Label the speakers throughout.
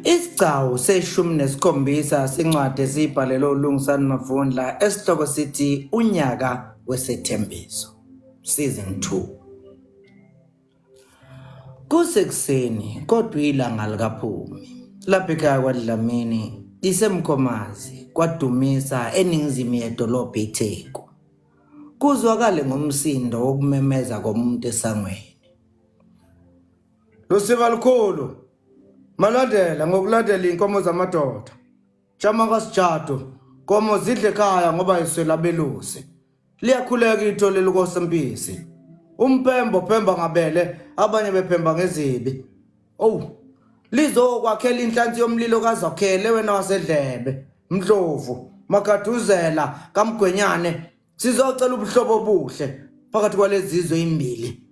Speaker 1: Isigcawu seshumi nesikhombisa sencwadi esiyibhalelwe uLungisani Mavundla esihloko sithi Unyaka Wesethembiso Season 2. Kusekuseni kodwa ilanga likaphumi lapha ekhaya kwaDlamini iseMkhomazi kwaDumisa eningizimu yedolobha iTheku. Kuzwakale ngomsindo wokumemeza komuntu esangweni.
Speaker 2: Lusiba lukhulu malandela ngokulandela inkomo zamadoda. Jama kaSijadu nkomo zidle ekhaya ngoba iswela abelusi. Liyakhuleka ithole likosempisi. Umphembo phemba ngabele abanye bephemba ngezibi. Oh lizokwakhela inhlansi yomlilo kaZakhele wena wasedlebe. Mdlovu Magaduzela kaMgwenyane sizocela ubuhlobo obuhle phakathi kwalezizwe imbili.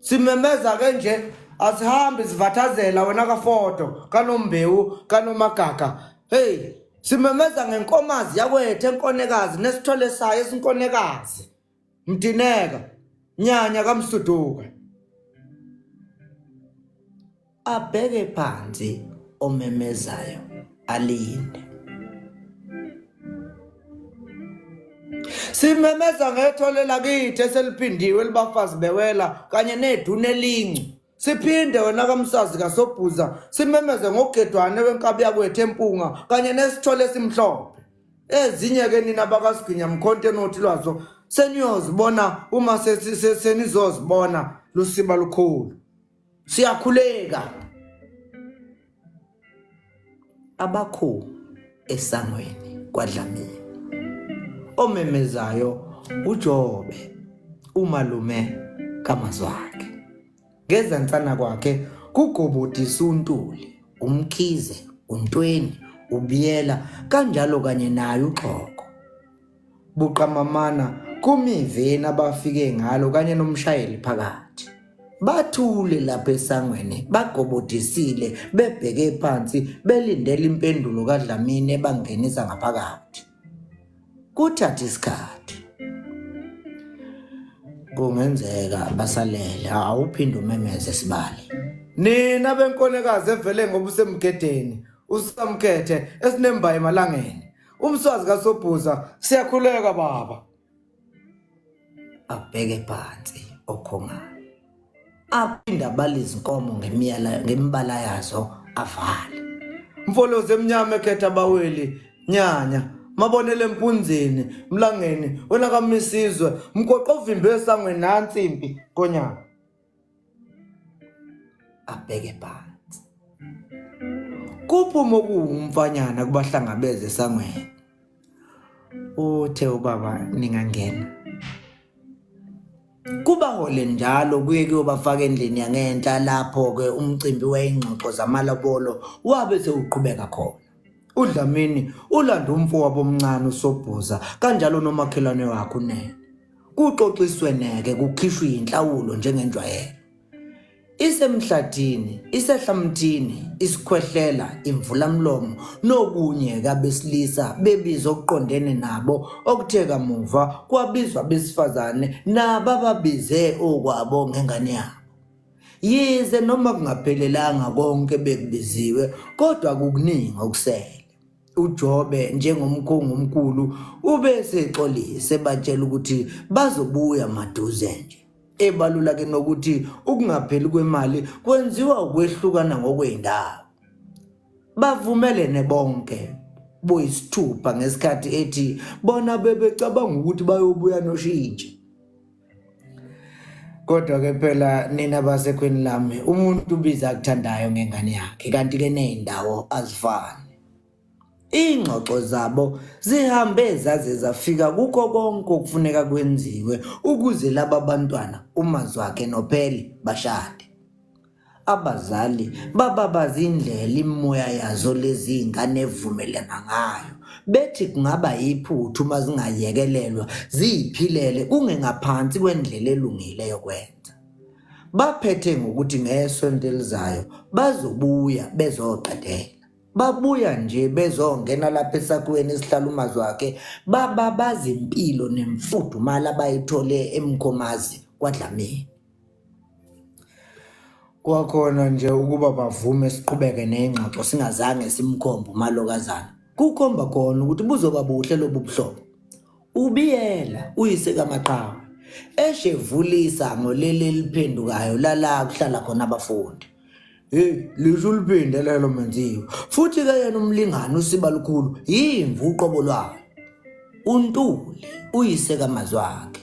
Speaker 2: Simemeza ke nje asihambi sivathazela wena kaFodo kaNombewu kaNomagaga. Hey simemeza ngenkomazi yakwethu enkonekazi nesithole sayo esinkonekazi. Mdineka nyanya kaMsuduka.
Speaker 1: Abheke phansi omemezayo alinde.
Speaker 2: Simemeza ngethole lakithi eseliphindiwe libafazi bewela kanye neduna elincu. Siphinde wena kamsazi kaSobhuza simemeze ngogedwane wenkabi yakwethu empunga kanye nesithole esimhlophe. Ezinye ke nina bakaSigwinya mkhonto enothi lwazo seniyozibona uma senizozibona lusiba lukhulu.
Speaker 1: Siyakhuleka. Abakhu esangweni kwaDlamini. Omemezayo uJobe umalume kaMazwakhe. Ngezansana kwakhe kugobodisa uNtuli, uMkhize, uNtweni, uBiyela kanjalo kanye naye uXhoko. Buqamamana kumiveni abafike ngalo kanye nomshayeli phakathi. Bathule lapha esangweni bagobodisile bebheke phansi belindele impendulo kaDlamini ebangenisa ngaphakathi. Kuthatha isikhathi. Kungenzeka basalele awuphinde umemeze sibali.
Speaker 2: Nina benkonekazi evele ngoba usemgedeni usamkhethe esinemba emalangeni. Umswazi kaSobhuza siyakhuleka baba.
Speaker 1: Abheke phansi okhongayo. Aphinde abale izinkomo ngemiyala ngemibala yazo avale.
Speaker 2: Mfolozi emnyama ekhetha abaweli nyanya mabonele empunzini mlangeni wena kamisizwe mgoqo ovimbe esangweni nansi impi konyana
Speaker 1: Abheke phansi. Kuphuma okuwumfanyana kubahlangabeze esangweni. Uthe ubaba ningangena. Kubahole njalo kuye kuyobafaka endlini yangenhla lapho-ke umcimbi weyingxoxo zamalobolo wabe sewuqhubeka khona.
Speaker 2: UDlamini ulanda umfowabo omncane uSobhuza kanjalo nomakhelwane wakhe uNene.
Speaker 1: Kuxoxisweneke kukhishwe inhlawulo njengenjwayelo. Isemhlathini, isehlamthini, isikhwehlela, imvulamlomo nokunye kabesilisa bebiza okuqondene nabo okuthe kamuva kwabizwa abesifazane nabo ababize okwabo ngengane yabo. Yize noma kungaphelelanga konke bekubiziwe kodwa kukuningi okusele. UJobe njengomkhongi omkhulu ubesexolise ebatshela ukuthi bazobuya maduze nje. Ebalula ke nokuthi ukungapheli kwemali kwenziwa ukwehlukana ngokwey'ndawo. Bavumelene bonke boyisithupha ngesikhathi ethi bona bebecabanga ukuthi bayobuya noshintshi. Kodwa ke phela nina basekhweni lami umuntu ubiza akuthandayo ngengane yakhe kanti ke nezindawo azifani. Ingxoxo zabo zihambe zaze zafika kukho konke okufuneka kwenziwe ukuze laba bantwana uMazwakhe noPhele bashade. Abazali bababaza indlela imimoya yazo lezi zingane evumelana ngayo, bethi kungaba yiphutha uma zingayekelelwa ziyiphilele kungengaphansi kwendlela elungile yokwenza. Baphethe ngokuthi ngesonto elizayo bazobuya bezoqedela. Babuya nje bezongena lapha esakhiweni esihlala uMazwakhe bababaza impilo nemfudumalo abayithole eMkhomazi kwaDlamini. Kwakhona nje ukuba bavume siqhubeke nengxoxo singazange simkhombe umalokazana. Kukhomba khona ukuthi buzoba buhle lobu buhlobo. Ubiyela uyise kaMaqhawe eshevula isango leli eliphendukayo lala kuhlala khona abafundi. Hey, lisho uliphinde lelo menziwa. Futhi ke yena umlingani usiba lukhulu yimvu uqobo lwayo. UNtuli uyise kaMazwakhe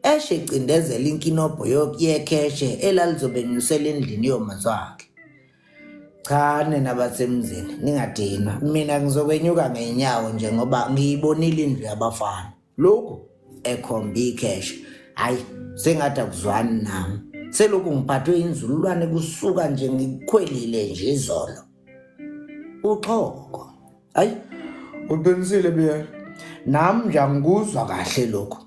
Speaker 1: eshe cindezela inkinobho yekheshe elalizobenyusela endlini yoMazwakhe. Cha nina basemzini ningadinwa, mina ngizokwenyuka ngenyawo nje ngoba ngiyibonile indlu yabafana. Lokhu ekhomba ikheshe, hayi sengathi akuzwani nami. Selokhu ngiphathwe inzululwane kusuka nje ngikhwelile nje izolo. Uxhoko.
Speaker 2: Hayi uqinisile Biyela.
Speaker 1: Nami nje angikuzwa kahle lokhu.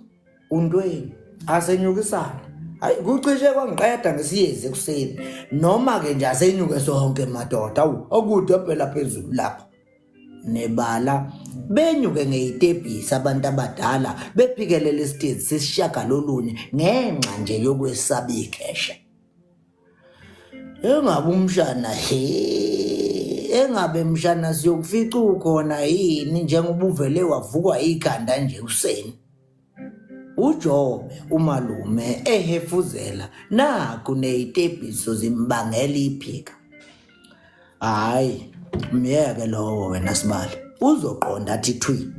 Speaker 1: Untweni asenyukisana. Hayi kucishe kwangiqeda ngesiyezi ekuseni. Noma ke nje asenyuke sonke madoda. Awu akude phela phezulu lapha. Nebala benyuke ngeyitebhisi abantu abadala bephikelela isitezi sesishiyagalolunye ngenxa nje yokwesaba ikheshe. Engabe umshana he engabe mshana siyokufica ukhona yini njengoba uvele wavukwa ikhanda nje useni. UJobe umalume ehefuzela naku neyitebhiso zimbangela iphika. Hayi myeke lowo wena sibali uzoqonda athi thwi.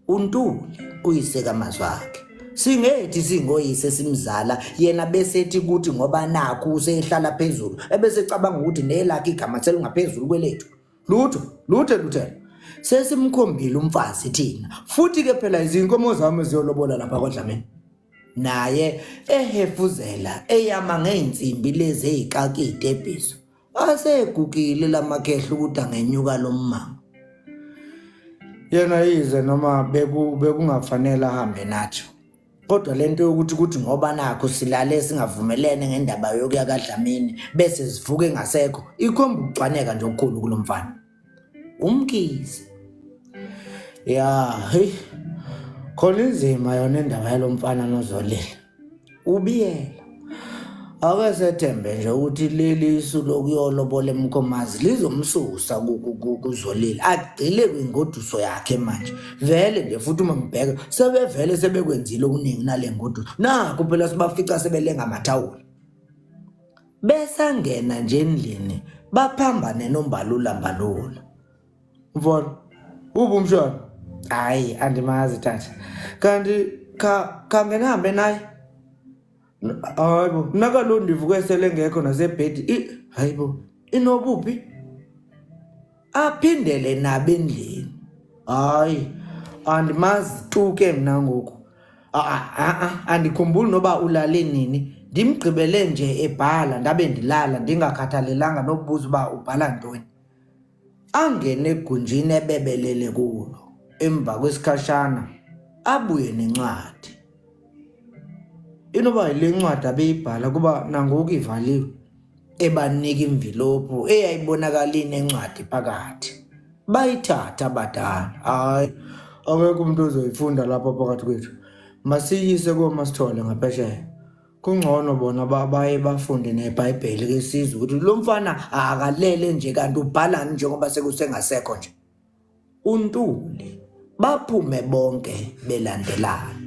Speaker 1: uNtuli uyise kaMazwakhe singethi singoyise simzala yena besethi ukuthi ngoba nakhu usehlala phezulu ebesecabanga ukuthi nelakhe igama selingaphezulu kwelethu lutho lutho lutho sesimkhombile umfazi thina futhi ke phela izinkomo zami ziyolobola lapha kwaDlamini naye ehefuzela eyama ngey'nsimbi lezi ey'kaka iy'tebhiso Asegugile lamakhehla ukuthi angenyuka lo mmango.
Speaker 2: Yena yize noma beku bekungafanele ahambe nathi.
Speaker 1: Kodwa lento yokuthi kuthi ngoba nakho silale singavumelene ngendaba yokuya kaDlamini bese sivuke ngasekho ikhomba ukugcwaneka nje okukhulu kulo mfana. Umkhize.
Speaker 2: Ya, hey. Khona inzima yona indaba yalomfana noZolile.
Speaker 1: Ubiyela. Ake sethembe nje ukuthi leli isu lokuyolobola emkhomazi lizomsusa kuZolile agcile kwingoduso yakhe manje. Vele nje futhi uma ngibheka sebevele sebekwenzile okuningi nale ngoduso. Nakho phela sibafica sebelenga amathawula. Besangena nje endlini baphambane noMbalula Mbalula.
Speaker 2: Mfana, uphi umshana? Hayi, andimazi tata. Kanti kha khange nihambe naye? Hayibo, nakalo ndivuke sele ngekho nasebhedi. Hayibo, inobuphi?
Speaker 1: Aphindele nabo endlini.
Speaker 2: Hayi, andimazi tu ke mna ngoku. A-a, andikhumbuli noba ulale nini. Ndimgqibele nje ebhala ndabe ndilala ndingakhathalelanga nokubuza uba ubhala ntoni.
Speaker 1: Angene egunjini ebebelele kulo. Emva kwesikhashana abuye nencwadi.
Speaker 2: Inoba yile ncwadi abeyibhala kuba nangoku ivaliwe.
Speaker 1: Ebanika imvilophu eyayibonakala inencwadi phakathi. Bayithatha abadala.
Speaker 2: Hayi, akekho umuntu ozoyifunda lapha phakathi kwethu. Masiyise komasithole ngaphesheya.
Speaker 1: Kungcono bona baye bafunde neBhayibheli ke sizwe ukuthi lo mfana akalele nje kanti ubhalani njengoba sekusengasekho nje. UNtuli baphume bonke belandelana.